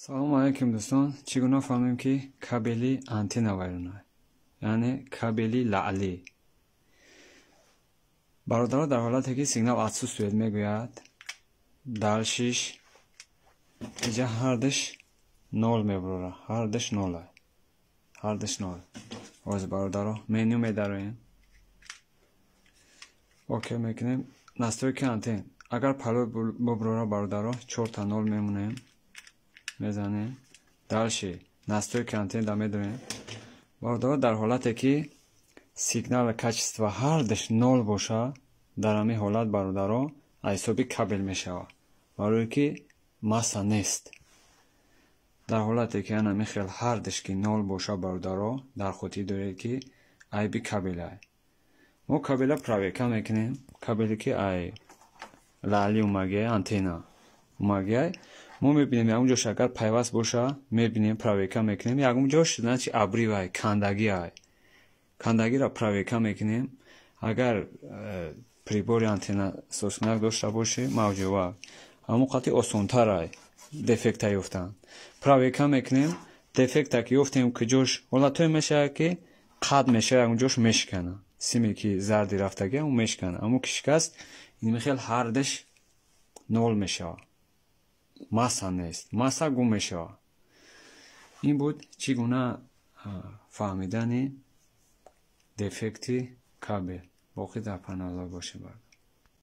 Салому алайкум, дӯстон. Чӣ гуна фаҳмем, ки кабели антенна вайрона, яъне кабели лаълӣ? Бародаро, дар ҳолате ки сигнал отсутствует мегӯяд, дальше ш иҷа ҳардаш нол мебурора, ҳардаш нола, ҳардаш нол. Ҳозир, бародаро, меню медароем, окей мекунем, настройки антенн. Агар пароль бубурора, бародаро, чорта нол мемонем, мезанем, дальше настройки антенна медорем. Бародаро, дар ҳолате ки сигнал качество ҳардаш нол боша, дар ҳамин ҳолат, бародаро, аз ҳисоби кабел мешавад, барое ки масса нест. Дар ҳолате ки ана хел ҳардаш ки нол боша, бародаро, дар хотир доред, ки айби кабелай. Мо кабела проверка мекунем. Кабеле ки ай лаъли омагиай, антенна омагиай, мо мебинем, ягон ҷош агар пайваст боша, мебинем, проверка мекунем. Ягон ҷош, значит, обрыв ай, кандагӣ ай. Кандагиро проверка мекунем. Агар прибори антенна созкунак дошта бошӣ, мавҷува, ҳамон қати осонтар ай дефекта ёфтан. Проверка мекунем, дефекта ки ёфтем, куҷош ҳолатҳое мешавад, ки қат мешавад, ягон ҷош мешикана, симе ки зарди рафтагӣ, ҳамон мешикана. Ҳамон ки шикаст, ин хел ҳардаш нол мешавад, масса нест, масса гум мешавад. Ин буд чӣ гуна фаҳмидани дефекти кабел. Боқӣ дар паноҳ бошем, бародар.